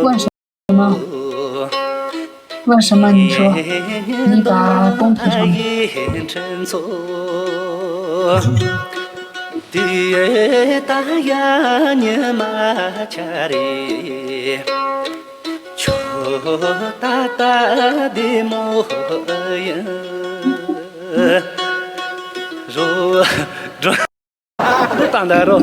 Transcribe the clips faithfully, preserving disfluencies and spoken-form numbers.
为什么？为什么你说？你把公屏上面。འགྲོ་དང་ད་རོ།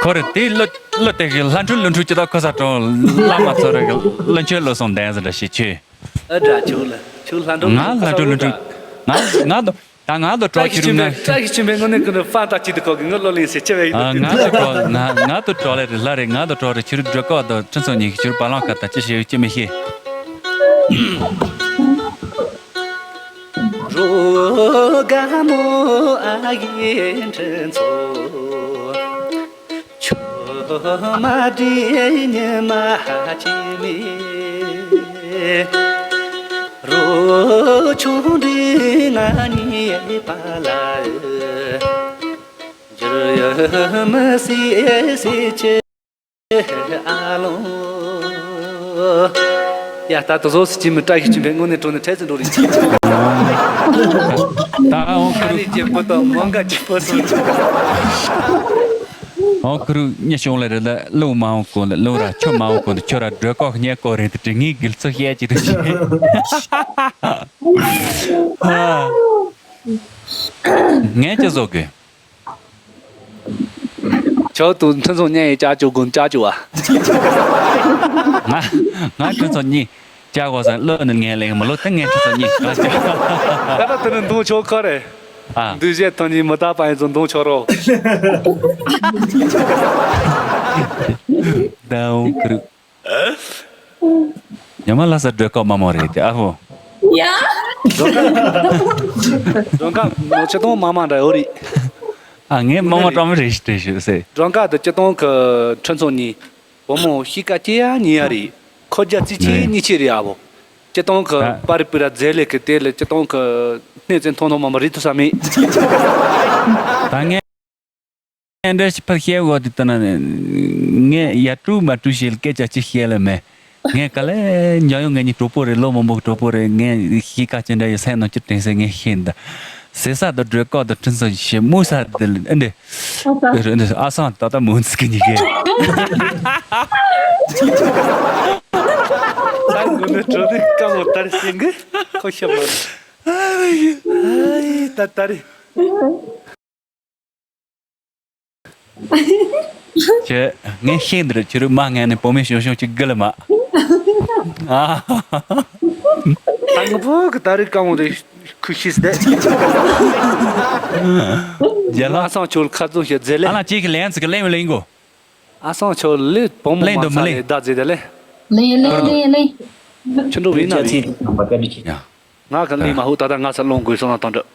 ཁོ་རེ་དེ་བློ་བློ་དེ་གི་ལྷ་འཕྲུལ་ལུ་འཕྲུལ་ཅི་ད་ཁོ་ས་གྲོང་བླ་མ་ཚོ་རེ་གི་བློན་ཆོས་བློ་སོང་ལྡན་ཟེར་འདྲ་ཞིག་ཆོས། ཨ་དྲ་ཁྱོད་ལ་ཁྱོད་ལྷ་འཕྲུལ་ང་ལྷ་འཕྲུལ་ལུ་འཕྲུལ། ང་ང་དོ་ད་ང་དོ་གྲོགས་ཁྱོད་རུ་ང་། བཀྲ་ཤིས་ཆོས་འཕེལ་དངོས་གནས་ཀུན་ཏུ་ཧྥ་ཏ་ཅིག་ཏུ་ཁོག་གི་ངོ་བློ་ལེན་ཟེར་ཅི་བས་ཡིན་ང་དོ་གྲོགས་ང་ང་དོ་གྲོགས་ལས་རེ་ལྷ་རེ་ང་དོ་གྲོགས་རེ་ཁྱོད་རུ་སྒྲོལ་ཁོག་དོ་ཁྲི་ཚོ་ཉིད་ཁྱོད་རུ་བ་ལང་ཁ་ད་ཅི་ཞེས་ཅི་མི་ཤེས། རོ་དགའ་མོ་ཨ་ཡེ་ཁྲི་ཚོ། ཆོ་མ་དྲིས་ཉི་མ་ཧ་ཅི་མི། རོ་ཆུང་དྲིས་ང་གཉིས་པ་ལ། འགྱུར་ཡོད་མི་སྲིད་སྲིད་ཅི། ཨ་ལོང་། ཡ་ད་དུ་བཟོ་སྲིད་ཅི་མི་བཀྲ་ཤིས་ཆོས་འཕེལ་དངོས་གནས་དྲང་གནས་འཕྲལ་ཙམ་འགྲོ་རེད་ཅི། ད་འོང་ཁུ་རུ། ཁ་ནས་སྐྱིད་པོ་དང་མོ་འགའ་སྐྱིད་པོ་སོང་ཅི། འོང་ཁུ་རུ་ཉི་ཤོང་ལ་རེ་ལ་ལོ་མ་འོང་གོ་ལ་ལོ་ར་ཆོ་མ་འོང་གོ་ལ་ཆོ་ར་སྒྲོལ་ཁོག་ཉེ་གོ་རེད་དེ་དྲི་ངའི་གིལ་ཚོ་བཤད་ཅི་དུ་ཤེས། ངས་ཅི་བཟོ་དགོས། ཁྱོད་དུ་ཁྲིན་ཚོ་ཉན་ཡི་ཅག་ཅུ་གུན་ཅག་ཅུ་བ། ང་ང་ཁྲིན་ཚོ་གཉིས་ཅག་གོ་ས་ལོ་ནི་ངན་ལེགས་མ་ལོ་ཏི་ངན་ཁྲིན་ཚོ་གཉིས་ག་ཅག་ད་ལྟ་དེ་ནི་འདུང་ཆོག་ཁོ་རེད། ཨ་འདུས་བྱས་ཐོན་གཉིས་མི་རྟག་པ་ཡིན་ཚོ་འདུང་ཆོག་རོ། ད་འོ་ཁུ་རུ། ཉི་མ་ལྷ་ས་སྒྲོལ་ཁོག་མ་མོ་རེད་དེ་ཨ་ཧོ། ཡ། སྒྲོལ་ཁོག་མོ་ཆེ་གཏོང་མ་མ་འདྲ་ཡོད་རེད། ཨ་ངས་མ་མོ་གྲོགས་མོ་རེད་ཞིག་རེད་ཞུ་སེ། སྒྲོལ་ཁོག་དེ་ཆེ་གཏོང་གི་ཁྲིན་ཚོ་གཉིས། བུ་མོ་གཤིས་ཀ་སྐྱེ་ཡ་ཉེ་ཡ་རེད། ཁོ་རྒྱ་རྩིས་ཆེ་གཉིས་ཆེ་རེད་ཨ་བོ། ཆེ་གཏོང་གི་པར་པི་ར་རྫས་ལས་ཀི་དེ་ལས་ཆེ་གཏོང་གི་སྣེ་ཚན་མཐོང་མཐོང་མ་མ་རེད་ཐུབ་ས་མེད། ད་ངས། འདྲ་ཞིག་ཕར་བཤད་འོ་དེ་ལྟ་ན་ངས་ཡ་སྤྲུག་མ་སྤྲུག་ཞེས་སྐད་ཆ་ཅི་བཤད་ལ་མེད། ངས་ག་ལེ་འཇམ་དབྱངས་ངེད་གཉིས་གྲོགས་པོ་རེད་ལོ་མང་པོ་གྲོགས་པོ་རེད། ངས་གཤིས་ཀ་ཅི་འདྲ་ཡོད་སེམས་ནང་ཅི་དྲན་སེ་ངས་ཤེས་འདི་ཟེར་ས་དང་སྒྲོལ་ཁོག་དང་ཁྲིན་ཚོ་ཞེས་སྨོས་ས་འདི་ལ་ཨེ་འདི་ཨ་སང་ད་ལྟ་མོ་ཚིག་གི་ཉི་གེ། ད་དགོས་ནས་གྲོགས་ནས་དཀའ་མོ་ལྟར་ཤེས་གི་ཁོ་ཤ་མ་ཨ་ད་ད་རེད། ཁྱེད་ངས་ཤེས་འདིར་ཁྱེད་རུ་མ་ངན་ནས་བུ་མོ་ཞོ་ཞོ་གཅིག་དགུ་ལ་མ། ཨ། ད་ངུ་པོ་གི་ད་རེས་ཀ་མོ་རེ་ཁུ་ཤིས་ཏེ། རྒྱལ་ལ། ཨ་སང་ཁྱོད་ཁ་རྩང་ཞེ་རྫས་ལེ། ཨ་ལ་གཅིག་གི་ལན་ཚིག་གི་ལན་མི་ལེན་གོ། ཨ་སང་ཁྱོད་ལེ་བུ་མོ་ལེན་མ་དུ་མི་ས་ལེ་ལེན། ད་རྫས་དེ་ལེ། ལེན་ལེན་ལེན་ལེན། ཁྱོད་འགྲོ་བའི་ན་བའི། ཡ། ང་གི་ལེན་མ་ཧུ་ད་ལྟ་ང་ས་ལོང་དགོས་སོང་ན་དང་འདྲ།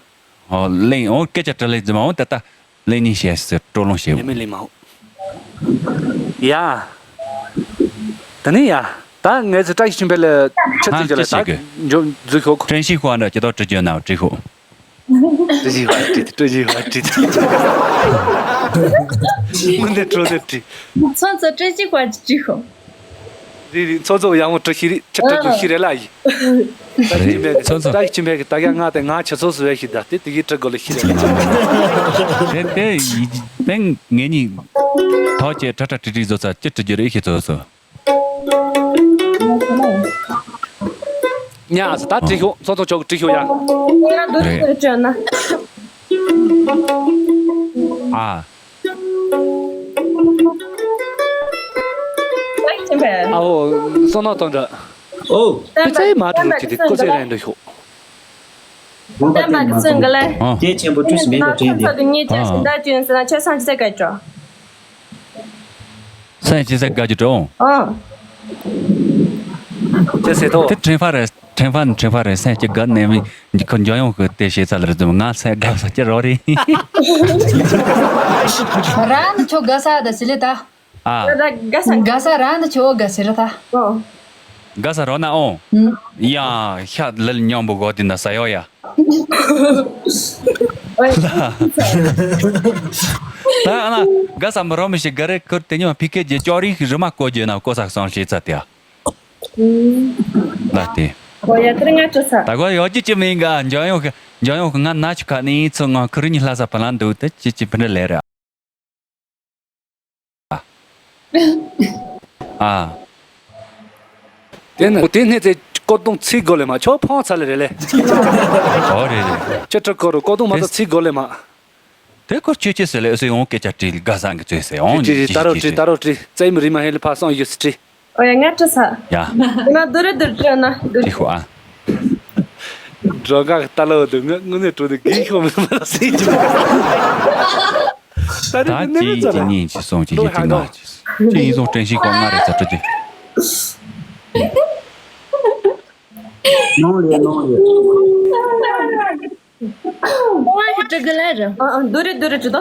ཨོ་ལེན་ཨོ་སྐད་ཆ་དྲི་ལེ་རྫི་མ་ཨོ་ད་ལྟ་ལེན་ནི་ཞེས་ཟེར་སྤྲོ་ལོང་བྱེད། ལེན་མི་ལེན་མ་ཧུ། ཡ། ད་ནི་ཡ། ད་ངས་ཚེ་བཀྲ་ཤིས་ཆོས་འཕེལ་ལ་ཆུ་ཚོད་ཅི་ལ་ད་འཇོ་འཛུལ་ཤོག་ཁོ། བཀྲ་ཤིས་ཤོག་འདྲ་ཅི་ཐོག་བྲི་རྒྱུ་ན་བྲི་ཤོག། བཀྲ་ཤིས་ཤོག་བྲི་བཀྲ་ཤིས་ཤོག་བྲི། དངོས་གནས་སྤྲོ་ནས་བྲི། ཚོ་ཚོ་བཀྲ་ཤིས་ཤོག་བྲི་ཤོག། རེད་རེད། ཚོ་ཚོ་ཡག་མོ་བྲི་ཤེས་རེད། ཆི་བྲི་དགོས་ཤེས་རེད་ལ་ཡིན། རེད། ཚོ་ཚོ། ད་ཡིག་ཆེན་པས་ད་ག་ང་དེ་ང་ཆི་ཚོ་སུ་བས་ཤེས་ད་དེ་དེ་གི་བྲི་དགོས་ལ་ཤེས་རེད་ལ། དེ་དེ་ཡིག་པེང་ངེད་གཉིས་ཐོག་ཅེ་ཁྲ་ཁྲ་ཁྲི་ཁྲི་བཟོ་ཚ་ཅི་བྲི་རྒྱུ་རེད་ཤེས་ཚོ་སོ། ཉ་ཨ་ད་བྲི་ཤོག་ཚོ་ཚོ་ཆོག་བྲི་ཤོག་ཡ། ང་རྡོ་རིང་རེད། བྲི་ན། ཨ། ཨ་ཧོ། བསོད་ནམས་དང་འདྲ། ཨོ། ཨ་ཙི་མ་འགྲོ་རུ་ཅི་དེ་ཀོ་ཙེ་རན་འདུག་ཤོག་བསྟན་པ་གི་ཚུལ་འགི་ལས། ཨ། སྐད་ཆེན་པོ་བཀྲུས་སུ་མེད་པ་དྲན་ཏེ། ཚོགས་ཀྱི་ཉེས་ཆད་ཞིག་འདའ་བཅུག་ཡིན་ཟེར་ན་ཁྱོད་སངས་རྒྱས་ཚེ་བཀའ་ཅོ། སངས་རྒྱས་ཚེ་བཀའ་ཅོ་འགྲོ། ཨ། ཅི་ཟེར་དོ། དེ་ཕྲེང་བ་རེད། ཕྲེང་བ་ནི་ཕྲེང་བ་རེད། སངས་རྒྱས་དགའ་ནས་མི་ཁོ་འཇམ་དབྱངས་ཀྱི་དེ་བྱེད་ཚ་ལ་རེད་འཛོམས། ང་ཚེ་དགའ་ས་ཅི་རོ་རེད། རང་ནི་ཁྱོད་དགའ་ས་ད་ཟི་ལེ་ད། ཨ། ད་དགའ་ས། དགའ་ས་རང་ད་ཆོ་དགའ་ཟེར་ད། ཨོ། དགའ་ས་རོ་ན་ཨོ། ཨུམ། ཡ་ཤ་ལལ་མཉམ་པོ་གོ་དེ་ན་ས་ཡོ་ཡ། ཨོ་ཡ། ད་ཨ་ན་དགའ་ས་མི་རོ་མི་ཞིག་དགའ་རེ་ཁུར་དེ་ཉོ་ཕི་ཁེ་རྒྱལ་ཅོ་རིང་རི་མ་བཀོད་རྒྱུ་ན་བཀོད་ས་སོང་ཞེས་ཚ་དེ་ཨ། ལ་དེ། ཨོ་ཡ་དེར་ང་ཅོ་ས། ད་གོ་ཡོད་ཀྱི་ཅི་མིན་ག་འཇོན་ཡོང་གི་འཇོན་ཡོང་གི་ང་ན་ཆུ་ཁ་ནི་ཚོ་ང་ཁུར་ཉི་ལྷ་ས་ཕ་ལང་འདུག་དེ་ཅི་ཅི་ཕི་འདྲ་ལེ་ར། ཨ། དེ་ནི་དེ་ནི་ཚེ་ཀོ་ཏུང་ཚིག་དགོས་ལེ་མ་ཆོ་ཕང་ཚ་ལེ་རེ་ལེ། ཨོ་རེད་རེད། ཅི་ཁྲི་ཀོ་རུ་ཀོ་ཏུང་མ་ཚ་ཚིག་དགོས་ལེ་མ། དེ་སྐོར་ཆོས་ཆོས་ཟེར་ལེ་ཨོ་སེ་ཡོང་སྐད་ཆ་དྲིས་དགའ་ས་གི་ཚོས་ཟེར་ཡོང་དྲི་དྲི་ད་རོ་དྲི་ད་རོ་དྲི་རྩེ་མི་རི་མ་ཧེ་ལེ་ཕ་སོང་ཡོད་སི་དྲི། ཨོ་ཡ་ང་ཅི་ས། ཡ། ན་དུ་རི་དུ་དྲི་ན་དུ་དྲི་ཁོ་ཨ། སྒྲོ་འགག་ལྟ་ལོ་དུ་ང་དངོས་གནས་དྲོ་དུ་གིན་ཤོ་མི་མ་ལ་སེ་ཅི། ད་རེ་ད་དུ་ནི་མི་གཅིག་ཙ་ལ། གཅིག་གཉིས་གཅིག་གསུམ་གཅིག་བཞི་གཅིག་ལྔ་གཅིག་གཅིག་ཡིན་སོང་དྲན་ཤིང་ཁོ་ལྔ་རེ་ཙ་དྲི་དུས། ནོང་ལེ་ནོང་ལེ། ཨ་ཨ་འདུ་རེ་འདུ་རེ་ཅི་དོ།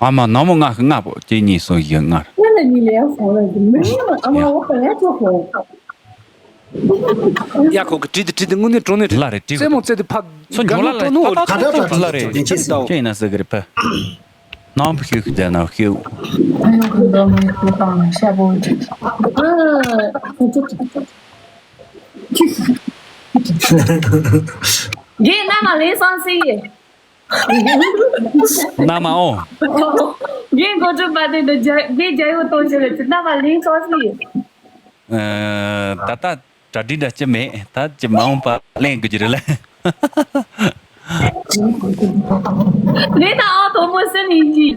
ཨ་མ་ནང་མོ་ང་ལྔ་པོ་གཅིག་གཉིས་གསུམ་བཞི་ལྔ། ཡ་ཁོ་གི་བྲིས་ཏེ་བྲིས་ཏེ་དངོས་གནས་དྲང་གནས་བྲིས། ལ་རེ་བྲིས། རྩེད་མོ་རྩེ་དེ་ཕ་ཚོ་འཇོག་ལ་རེ་བྲིས་པ་ཚོ་ལ་རེ་བྲིས་ཅི་ཡིན་ན་ཟེར་གི་རེད་ཕ། ནང་བུ་ཤུགས་ཤུགས་ཟེར་ན་ཤུགས། ཨ་ཡོ་གི་འདོ་མི་ཤུགས་དང་ཤ་བོ་ཅིག་རྒན་རྣམ་མ་ལེན་སང་སི། རྣམ་མ་ཨོ། རྒན་གོ་ཆུ་པ་དེ་འདི་རྒྱ་རྒན་རྒྱ་ཡོད་གཏོང་ཞེས་ལ་ཅི་རྣམ་མ་ལེན་སང་སི། ད་ལྟ་གྲ་སྒྲིག་འདྲ་ཅི་མེད་ད་ཅི་མ་འོངས་པ་ལེན་དགོས་ཀྱི་རེད་ལ། རེད་ད་ཨང་དང་པོ་སུ་ལེན་གྱི།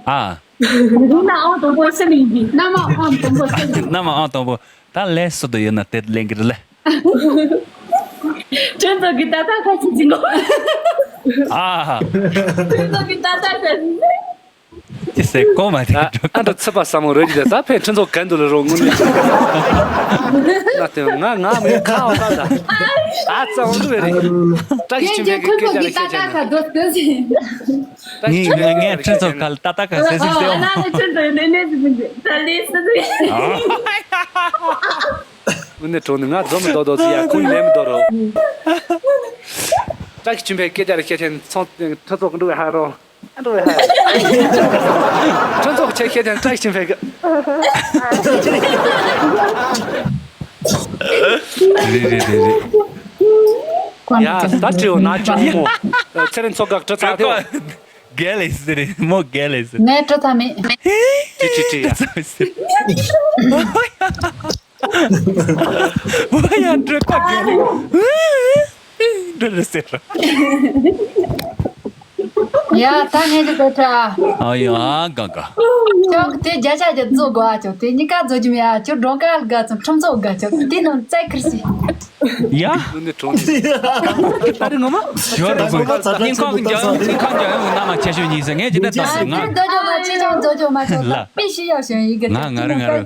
ཨ། རེད་ད་ཨང་དང་པོ་སུ་ལེན་གྱི་རྣམ་མ་ཨང་དང་པོ་སུ་ལེན་གྱི། རྣམ་མ་ཨང་དང་པོ་ད་ལས་སུ་དུ་ཡོད་ན་དེ་ལེན་གྱི་རེད་ལ། ཁྱོད་ཚོ་གི་ད་ལྟ་ཁ་ཅིག་ཅིག་ནོ། ཨ། ཁྱོད་ཚོ་གི་ད་ལྟ་ཁ་ཅིག་ཅི་ཟེར་གོ་མ་ཐེག་འགྲོ་ཨ་འདྲ་ཚིག་པ་ས་མོ་རོལ་གྱི་ད་ད་ཕན་ཁྱོད་ཚོ་གན་དུ་ལ་རོ་ངུ་ནས། ང་དེ་ང་ང་མི་ཁ་བ་ད་ད་ཨ་ཙ་འོང་དུ་བས་རེད། བཀྲ་ཤིས་ཆོས་འཕེལ་གི་སྐད་ཆ་རེ་བཤད་ཆ་ན། ངས་ངས་ངས་ཁྱོད་ཚོ་ག་ལ་ད་ད་ག་ཟེར་ཟིག་ཟེར་འོང་། ངུ་ནས་གྲོངས་ནས་ང་འཛོམས་མདོག་མདོག་ཚོ་ཡ་ཁུངས་ལེན་མི་འདོག་རོ། བཀྲ་ཤིས་ཆོས་འཕེལ་སྐད་ཆ་རེ་བཤད་ཆ་ན་ཚོང་ཁྱོད་ཚོ་གི་འགྲོ་བའི་ཧ་རོ། ཁྱོད་ཚོ་ཁྱེད་ཁྱེད་ཀྱང་བཀྲ་ཤིས་འཕེལ་གི། རེད་རེད་རེད་རེད། ཡ་ད་དྲིའོ་ན་ཅུང་མོ། ཚེ་རིང་ཚོ་དགག་གྲི་ཚ་དེའོ། རྒས་ལེ་ཟེར་རེད་མོ་རྒས་ལེ་ཟེར། ངས་གྲི་ཚ་མེད། ཅི་ཅི་ཅི་ཡ། བ་ཡང་འགྲོ་ཁ་རྒྱལ་ལེ་འགྲོ་རེ་ཟེར། ཡ་ད་ངས་ཀྱི་དེ་ཁྲ། ཨ་ཡ་ག་ག་ཅོག་དེ་བརྒྱ་ཆ་བརྒྱ་བཟོ་དགོས་ཨ་ཅོག་དེ་གཉིས་ཀ་བཟོ་རྒྱུ་མེད་ཨ་ཅོག་སྒྲོང་ཀ་དགའ་ཚོ་ཁྲིམས་ཚོགས་དགའ་ཅོག་དེ་ནང་བཙལ་ཁུར་སི། ཡ། ནི་ནི་གྲོང་ཁྱེར། ཨ་རི་ངོ་མ། ཞོར་དུ་ཉིན་གང་གི་འཇང་ཡང་ཉིན་གང་གི་འཇང་ཡང་ངི་མནའ་མ་ཆེ་ཤོས་ཡིན་ཟེར་ངས་ཇི་ལྟར་བཏང་ཟེར་ང་། ཨ་ཅོག་བཟོ་རྒྱུ་མ་ཅི་ཅང་བཟོ་རྒྱུ་མ་ཅོག་ལ། པི་ཤི་ཡག་ཞོན་ཡི་གི་ང་ང་རུ་ང་རུ།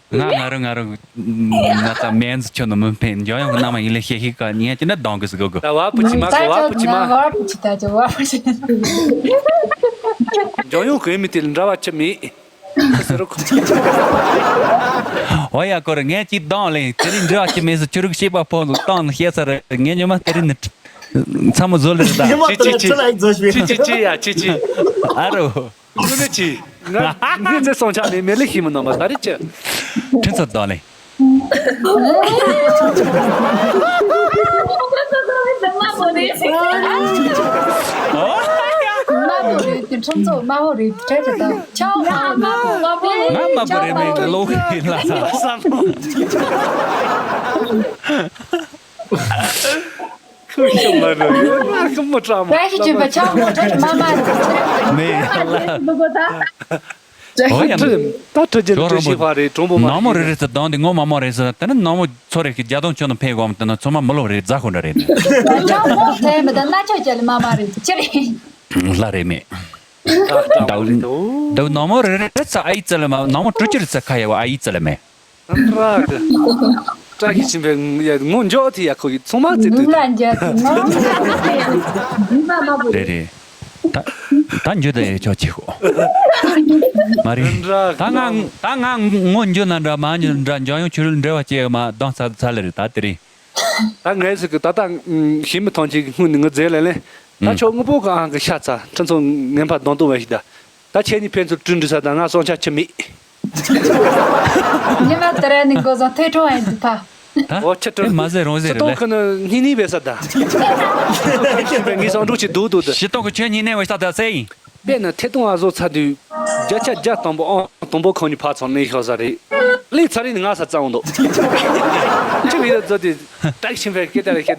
ང་ང་རུ་ང་རུ་ང་ཚ་མེན་ཙི་ཁྱོད་ནི་མི་ཕན་འཇང་ཡང་གི་མནའ་མ་ཡིན་ལེ་ཤེས་ཤིག་ག་ཉིན་ཅི་འདྲ་གདོང་གི་ཟིག་གོ་གོ། ད་བ་པུ་ཆི་མ་གོ་བ་པུ་ཆི་མ། བ་པུ་ཆི་ད་ཅོ་བ་པུ་ཆི། འཇང་ཡང་གི་མི་དེ་ལ་འདྲ་བ་ཆི་མེད། ཟེར་རོ་ཁོ། འོ་ཡ་ཀོ་རེ་ངས་ཅིག་གདོང་ལེན་དེ་རིང་འདྲ་བ་ཆི་མེད་ཟེར་ཁྱོད་རིག་ཤེས་པ་ཕོ་ཟིག་གདོང་ལ་བཤད་ཚར་རེད་ངས་ཉི་མ་དེ་རིང་ནི་ཚ་མོ་བཟོ་ལེ་རེད་ད། ཉི་མ་ཅི་ཅི་ཅི་ཅི་ལ་ཡིག་བཟོ་ཤེས། ཅི་ཅི་ཅི་ཡ་ཅི་ཅི། ཨ་རོ། ངུ་ནི་ཅི། ང་ངུ་ཚེ་སོང་ཆགས་ནས་མེ་ལི་ཤི་མི་ནོ་མ་ད་རེ་ཅི། ཁྲིན་ཚོ་དོ་ལེ། དམར་པོ་རེད་དེ་ཁྲིམས་ཚོགས་དམར་པོ་རེད་བྲལ་ཏེ་དང་ཆང་དམར་པོ་དམར་པོ་ང་དམར་པོ་རེད་མེད་ལོ་གི་ལ་ས། ཁུ་ཤི་མ་རུ་ཡོད་ན་ཁུ་མོ་ཀྲ་མོ། བཀྲ་ཤིས་ཆོས་འཕེལ་ཆག་མོ་ཁྲ་ཁྲ་མ་མ་རེད་ཆེ་རེད། མེ་ཡ་ལ། འདུག་གོ་ད། ཨོ་ཡ། ད་ཁྲ་ཅན་ཁྲ་ཅན་ཤི་ཕ་རེད་གྲོང་པོ་མ་ནང་མོ་རེ་རེ་ཚ་དང་དེ་ངོ་མ་མོ་རེ་ཚ་དེ་ནི་ནང་མོ་ཚོ་རེ་ཁི་རྒྱ་དོང་ཆོ་ནི་ཕེ་གོམ་དེ་ན་ཚོ་མ་མི་ལོ་རེ་རྫ་ཁོ་འདྲ་རེད་ནི། ཆག་མོ་ཐེ་མི་ད་ན་ཆོ་ཅ་ལི་མ་མ་རེད་ཆེ་རེད། ལ་རེ་མེ། ད་ནང་མོ་རེ་རེ་ཚ་ཨ་ཡི་ཙ་ལི་མ་ནང་མོ་ཀྲུ་ཅི་རེ་ཚ་ཁ་ཡ་བ་ཨ་ཡི་ཙ་ལི་མེ། ར་གི། བཀྲ་ཤིས་ཆོས་འཕེལ་ཡ་ངོ་འཇོག་དེ་ཡ་ཁོ་གི་ཚོང་མ་ཙི་ཏུ། ལ་འཇལ་ཏུ་ང་། རེད་རེད། ད་ད་འཇོ་ད་ཡ་ཆོག་ཅིག་ཧོ། མ་རེད། ད་ང་ད་ང་ངོ་འཇོ་ན་འདྲ་མ་འཇོ་ན་འདྲ་འཇོ་ཡོང་ཆུ་རུལ་འབྲེལ་བ་བཅས་མ་གདོང་ཚ་ཚ་ལེ་རེད་ད་དེ་རེད། ད་ངས་ཟིག་གི་ད་ལྟ་ཤི་མི་ཐོན་ཅིག་སྔོན་ནས་ངི་རྫས་ལེན་ལེན། ད་ཁྱོད་དངོས་པོ་གི་ཨང་གི་ཤ་ཚ་ཁྲི་ཚོ་ངན་པ་གདོང་དུ་བས་ཤིག་ད། ད་ཁྱེད་གཉིས་ཕན་ཚུན་གྲོས་འགྲིག་ས་ད་ང་སོང་ཆ་ཆི་མེད། ཉི་མ་དེ་ར་ནི་འགོ་བཟང་ཐོས་ཁྲོ་ཨེ་འདུག་ཕ། ད་ཨོ་ཁྱི་ཁྲི། ཨེ་མ་ཟེར་རུང་ཟེར་ཁྱི་སྟོང་རེད། ཁི་ནི་གཉིས་གཉིས་བས་ས་ད། ངས་སོང་འགྲོ་ཆི་འདུག་འདུག་ད། ཤི་སྟོང་གི་ཁྱོད་གཉིས་གནས་བས་ས་ད་ཟེར་ཡིན། དཔེར་ན་ཐད་གཏོང་བ་བཟོ་ཚར་དུས་བརྒྱ་ཆ་བརྒྱ་དང་པོ་ཨང་དང་པོ་ཁོང་གཉིས་ཕར་ཚང་ནས་ཤོག་ས་རེད། ལས་ཚར་རེ་ནི་ང་ས་བཙལ་འོང་འདུག་ཅི་བྱེད་ཡོད་ཟེར་དུས་ཏག་ཤིང་བས་སྐད་ཆ་རེ་བཤད་དུས།